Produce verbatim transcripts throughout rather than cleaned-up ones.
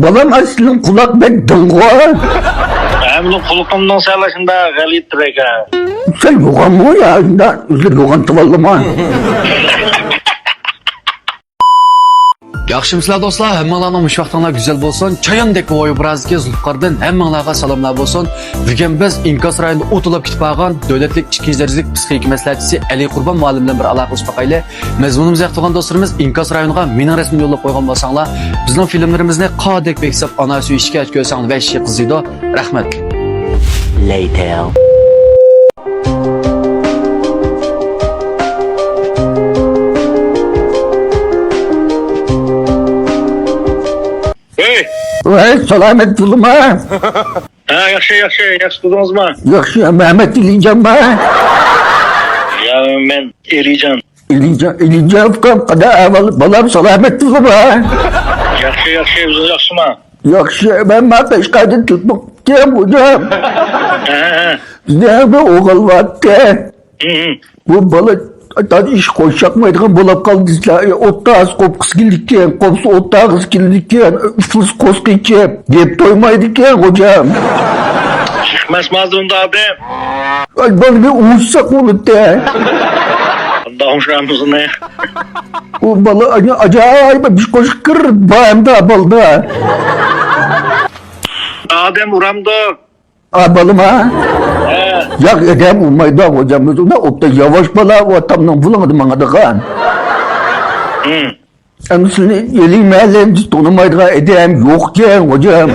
بالام، ئەسلىڭ قۇلاق بەك دىڭغۇ. ھە، مېنىڭ قۇلىقىمنىڭ سەل شۇنداق غەلىتىرەك، ھە. سەن يوغانمۇ يا؟ شۇنداق ئۆزلىرى يوغان تۇۋاللىما. ياخشىمۇسىلەر دوستلار؟ ھەممىڭلارنىڭ مۇشۇ ۋاقتىڭلار گۈزەل بولسۇن. چاياندەك ھۇۋايى بىرازدىكى زۇلپىقاردىن ھەممىڭلارغا سالاملار بولسۇن. بۈگۈن بىز ئىنكاس رايونىدا ئوتۇلاپ كېتىپ قالغان دۆلەتلىك ئىككىنچى دەرىجىلىك پسىخىكا مەسلىھەتچىسى ئەلى قۇربان مۇئەللىم بىلەن بىر ئالاقىلىشىپ باقايلى. مەزمۇنىمىزنى ياقتۇرغان دوستلىرىمىز ئىنكاس رايونىغا مېنىڭ رەسىمىمنى يوللاپ قويغان بولساڭلار، بىزنىڭ فىلىملىرىمىزنى قاردەك بېكىتىپ، ئانا سۈيى شىكايەت كۆرسەڭلار ۋەھشىي قىزىيدۇ. رەھمەت. Later. ھەي! ۋەي، سالامەت بولۇڭا. ھە، ياخشى، ياخشى، ياخشى تۇردىڭىزمۇ؟ ياخشى، مەمەت ئېلىجانما؟ يا، مەن ئېلىجان. ئېلىجان، ئېلىجان ئۇكام، قانداق ئەھۋال؟ بالام سالامەت بولۇڭا. ياخشى، ياخشى، ئۆزىڭىز ياخشىما؟ ياخشى، مەن ما قەشقەردىن تېلېفون قىپتىكەن، خوجام. ھە، ھە. بىزنىڭ بىر ئوغۇل بارتى. ھە، ھە. بۇ بالا تاج ئىش قوشاقمايدىغان بولۇپ قالدى دېسىلە، ئوتتاز قوپقۇسى كېلىدىكەن، قوپسا ئوتتاغىسى كېلىدىكەن، ئۇفلىسا قوز قېچىپ، گەپ تويمايدىكەن، خوجام. چىقماس مازۇندا ئادەم. ئاي، بالىنى ئۇۋۇشساق بولىدىكەن. ئۇنداق ئۇشۇرامىزمۇ؟ ئۇ بالا ئاجايىپ بىر قوشۇق كىر بار ئەمدى بالىدا. ئادەم ئۇرامدۇ؟ ئا، بالىما؟ ھە. ياق، ئادەم ئۇرمايدۇ، خوجام. ئۆزى ئۇنداق ئوبدان ياۋاش بالا، ئۇ ئاتامنىڭ بۇلۇڭىدا ماڭىدىغان. ھىم. ئەمدى سىزنى ئېلى مەھەللەمدە تونۇمايدىغان ئادەم يوقكەن، خوجام.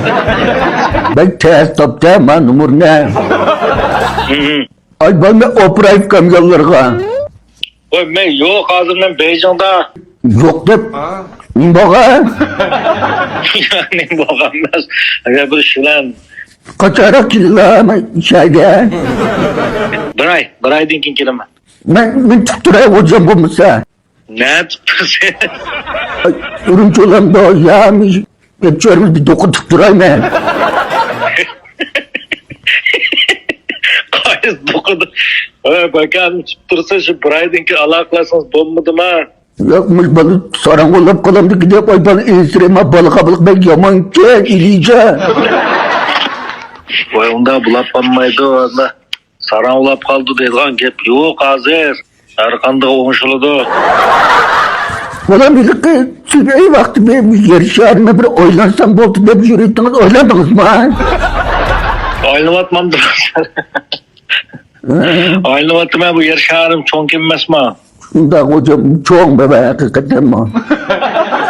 بەك تەس تاپتى ما نومۇرنى. ھىم. ئاي، بالىنى ئاپىراي ئۇكام يانلىرىغا. ۋاي، مەن يوق، ھازىر مەن بېيجىڭدا. يوق دەپ نېمە بولغان؟ نېمە بولغان ئەمەس. ئەگەر بىر ئىش بىلەن. قاچانراق كېلىلا مەن شەھەرگە؟ بىر ئاي، بىر ئايدىن كېيىن كېلىمەن. مەن، مەن كۈتۈپ تۇراي، خوجام بولمىسا. نەدە تۇرىسىز؟ ئاي، ئۈرۈمچى ئۇلامدا يا، مەن ئۆچۈرمىز بىر دوقۇتۇپ تۇراي مەن. قايسى دوقۇتۇپ؟ ھە، باكام، كۈتۈپ تۇرسا، شۇ بىر ئايدىن كېيىن ئالاقىلەشسىڭىز بولمىدىمۇ؟ ياق، مۇشۇ بالا ساراڭ بولاپ قالامدىكى دەپ، ئاي، بالا ئېسىرىما، بالا قابىلىق بەك يامانكەن، ئېلىجان. ۋاي، ئۇنداق بولاپ قالمايدۇ، ئۇنداق. ساراڭ ئۇلاپ قالدى دەيدىغان گەپ يوق ھازىر. ھەر قاندىقى ئوڭشىلىدۇ. بالام، ھېلىقى سۈبھى ۋاقتى بىر يەر شارىنى بىر ئايلانسام بولدى دەپ يۈرۈۋېتىڭىز، ئايلاندىڭىزمۇ؟ ئايلىنىۋاتمامدۇ؟ ئايلىنىۋاتىمەن، بۇ يەر شارىم چوڭكەن ئەمەسمۇ؟ شۇنداق، خوجام، چوڭ بابا، ھەقىقەتەنمۇ.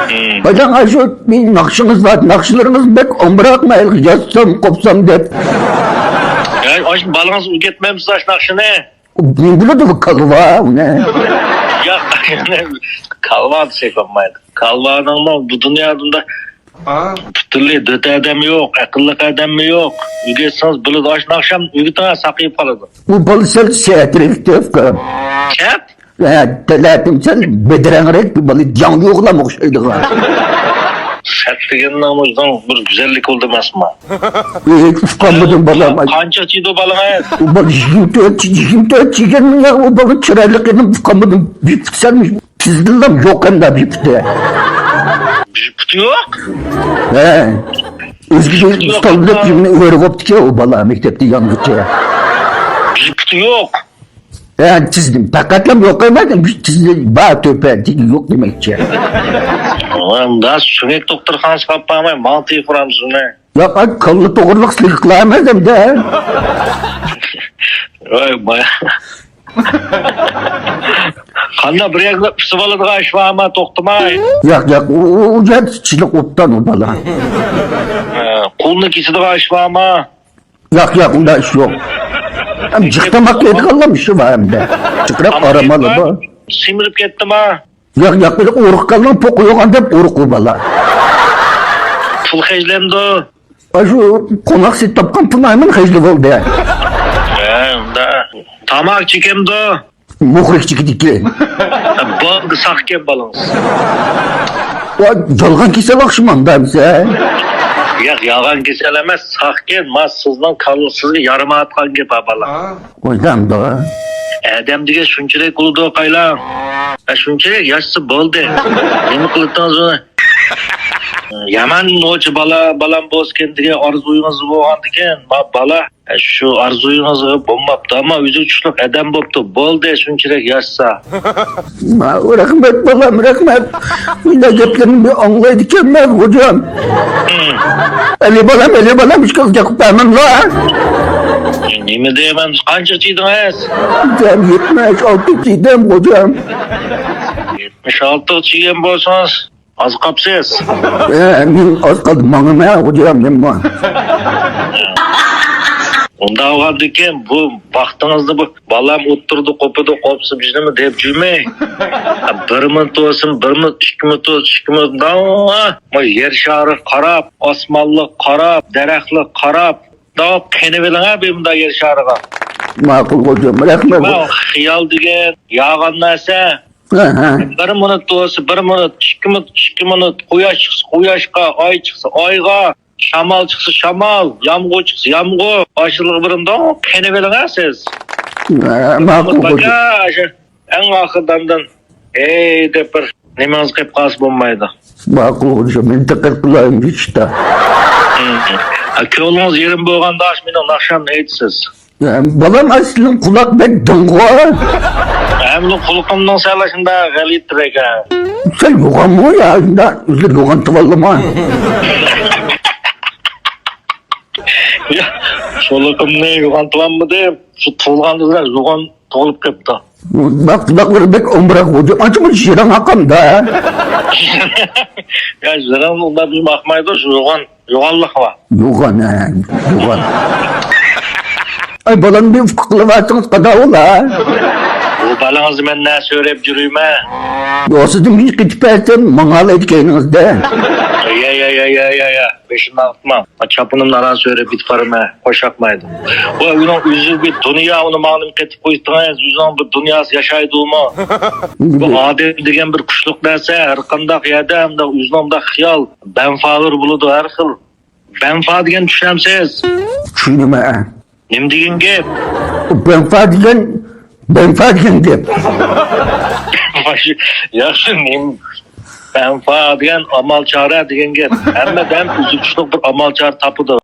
ھىم. بايداڭ، ئاشۇ مېنىڭ ناخشىڭىز بار، ناخشىلىرىڭىز بەك ئامراق، مەن يازسام، قوپسام دەپ. يا، ئاشۇ بالىڭىز ئۆگەتمەمسىز ئاشۇ ناخشىنى؟ نېمە بىلىدۇ بۇ كالۋا ئۇنى؟ ياق، كالۋا دېسەك بولمايدۇ. كالۋانىڭمۇ بۇ دۇنيادا ئۇنداق پۈتۈنلەي دۆت ئادەم يوق، ئەقىللىق ئادەممۇ يوق. ئۆگەتسىڭىز بىلىدۇ، ئاشۇ ناخشام ئۆگىتىڭ، ساقىيىپ قالىدۇ. بۇ بالا سەل سەترەك دەپ. سەت؟ ھە، تەلەتىم سەل بەدرەڭرەك بىر بالا، جاڭ يوغلام ئوخشايدىغان. سەت دېگەننىڭ ئۆزىنىڭ بىر گۈزەللىكى بولىدۇ ئەمەسمۇ؟ ھېچ ئۇقالمىدىم بالام. قانچە چىدۇ بالىڭىز؟ ئۇ بالا يىگىرمە تۆت، يىگىرمە تۆت چىگەنمۇ يا، ئۇ بالا چىرايلىق ئىدىم، ئۇقالمىدىم. بىر سەل تىزدىنلام يوق ئەمدى بىر پۇتى. بىر پۇتى يوق؟ ھە. ئۆزگىچە ئۇستالىنىپ يۈرگىنى ئۆرە بوپتىكەن ئۇ بالا مەكتەپتە يانغىچە. بىر پۇتى يوق. ھە، تىزدىن پەقەتلا يوق ئەمەس، بىر تىزدىن بار تۆپە، تېگى يوق دېمەكچى. ئۇندا سۆڭەك دوختۇرخانىسىغا ئاپارماي، ماڭا تېلېفون ئۇرامسىزمۇ؟ ياق، ئاي، كاللا توغرىلىق سىلىقلار ئەمەس ئەمدى. ۋاي، بايا. قانداق بىر يەرگە ئۈسۈپ ئالىدىغان ئىش بارمۇ، توختىماي؟ ياق، ياق، ئۇ، ئۇ، ئۇ يەر چىلىق ئوبدان ئۇ بالا. ھە، قولنى كېسىدىغان ئىش بارمۇ؟ ياق، ياق، ئۇنداق ئىش يوق. ھەم جىق تاماق يەيدىغانلار ئىشى بار ئەمدى. جىقراق ئارام ئالىدۇ. سىمىرىپ كەتتىما؟ ياق، ياق، بىر ئۇرۇق قالدىڭ، پوقى يوغان دەپ ئۇرۇق ئۇ بالا. پۇل خەجلەمدۇ؟ ئاشۇ قوناق سېتىپ تاپقان پۇل ئايمىن خەجلى بولدى. ھە، ئۇنداق. تاماكا چېكەمدۇ؟ مۇخرىك چېكىدىكى. بولدى، ساقكەن بالىڭىز. ۋاي، يالغان كېسەل ئوخشىمامدا دېسە. ياق، يالغان كېسەل ئەمەس، ساقكەن. ما سىزنىڭ كاللا، سىزگە يارىمايۋاتقان گەپ ھە بالا. ۋاي دەمدۇ. ئادەم دېگەن شۇنچىلىك بولىدۇ قايلاڭ. ھە، شۇنچىلىك ياشىسا بولدى. نېمە قىلدىڭىز ئۇنى؟ يامان نوچى بالا، بالام بولسىكەن دېگەن ئارزۇيىڭىز بولغاندىكىن، ما بالا، شۇ ئارزۇيىڭىزغا بولماپتۇ، ئەمما ئۆزى چۈشلۈك ئادەم بوپتۇ. بولدى، شۇنچىلىك ياشىسا. رەھمەت، بالام، رەھمەت. مۇنداق گەپلەرنى بىر ئاڭلايدىكەنمەن، خوجام. ئەلى بالام، ئەلى بالام، ئىككىگە قىلىپ بەرمەملا. نېمە دەيمەن، قانچە چىدىڭىز؟ يەتمىش ئالتە چىدىم، خوجام. يەتمىش ئالتە چىگەن بولسىڭىز، ئاز قاپسىز. ئە، مەن ئاز قالدىم، ماڭىمەن، خوجام، مەنمۇ. ئۇنداق بولغاندىكىن، بۇ ۋاقتىڭىزنى بۇ بالام ئوتتۇرىدا قوپىدۇ، قوپسا بىزنىمۇ دەپ جۈرمەي. بىر مىنۇت بولسۇن، بىر مىنۇت، ئىككى مىنۇت بولسۇن، ئىككى مىنۇت، داۋا. ما يەر شارىغا قاراپ، ئاسمانلىققا قاراپ، دەرەخلەرگە قاراپ، داۋا قېنىۋېلىڭ ھە، بىر مۇنداق يەر شارىغا. ماقۇل، خوجام، رەھمەت. ما خىيال دېگەن يالغان نەرسە. ھە، ھە. بىر مىنۇت بولسا بىر مىنۇت، ئىككى مىنۇت، ئىككى مىنۇت، قۇياش چىقسا قۇياشقا، ئاي چىقسا ئايغا، شامال چىقسا شامال، يامغۇر چىقسا يامغۇر، ئاشۇلارغا بىر مۇنداق قېنىۋېلىڭ ھە سىز. ھە، ماقۇل، خوجام. ئاشۇ ئەڭ ئاخىرىدا ئاندىن ھەي دەپ بىر نېمىڭىز قېلىپ قالسا بولمايدۇ. ماقۇل، خوجام، مەن دىققەت قىلايلى ئىشتا. ھە، كۆڭلىڭىز يېرىم بولغاندا ئاشۇ مېنىڭ ناخشامنى ئېيتىسىز. يا، بالام، ئەسلىدىن قۇلاق بەك دىڭغۇ. ھەمدە قۇلىقىمنىڭ سەل شۇنداق غەلىتىرەك ھە. سەن يوغانمۇ يا؟ شۇنداق ئۆزى يوغانتىۋالدىما؟ يا، قۇلىقىمنى يوغانتىۋالمىدىم. شۇ تۇغۇلغاندىلا يوغان تۇغۇلۇپ قېپتۇ. بۇ قۇلاقلىرى بەك ئومبىراق بولدى. ئانچە مۇنچە شىرىڭ ئاقامدا. يا، شىرىڭ ئۇنداق بىلىم ئاقمايدۇ، شۇ يوغان. يوغانلىق بار. يوغان، ھە، يوغان. ئاي، بالامنى بىر ئۇپۇق قىلىۋەتسىڭىز قانداق بولا؟ بۇ بالىڭىزنى مەن نە سۆرەپ يۈرىمەن؟ دوستىدىن بىر قېتىپ بەرسەم، ماڭالايدۇ كەينىڭىزدە. يا، يا، يا، يا، يا، يا. بېشىمنى ئاغرىتماڭ. چاپىنىمنى ئاران سۆرەپ كېتىپ بارىمەن. خوش ياقمايدۇ. ۋە ئۇنىڭ ئۆزى بىر دۇنيا، ئۇنى ماڭا نېمە قېتىپ قويدىڭىز؟ ئۆزىنىڭ بىر دۇنياسى ياشايدۇمۇ؟ بۇ ئادەم دېگەن بىر كۈچلۈك نەرسە، ھەر قانداق يەردە مۇنداق ئۆزىنىڭ مۇنداق خىيال، بەنفالىرى بولىدۇ ھەر خىل. بەنفا دېگەن چۈشەنسىز؟ چۈشىنىمەن. نېمە دېگەن گەپ؟ بەنفا دېگەن، بەنفا دېگەن گەپ. ياخشى، نېمە؟ بەنفا دېگەن ئامال چارە دېگەن گەپ. ھەممە ئادەم ئۆزى كۈچلۈك بىر ئامال چارە تاپىدۇ.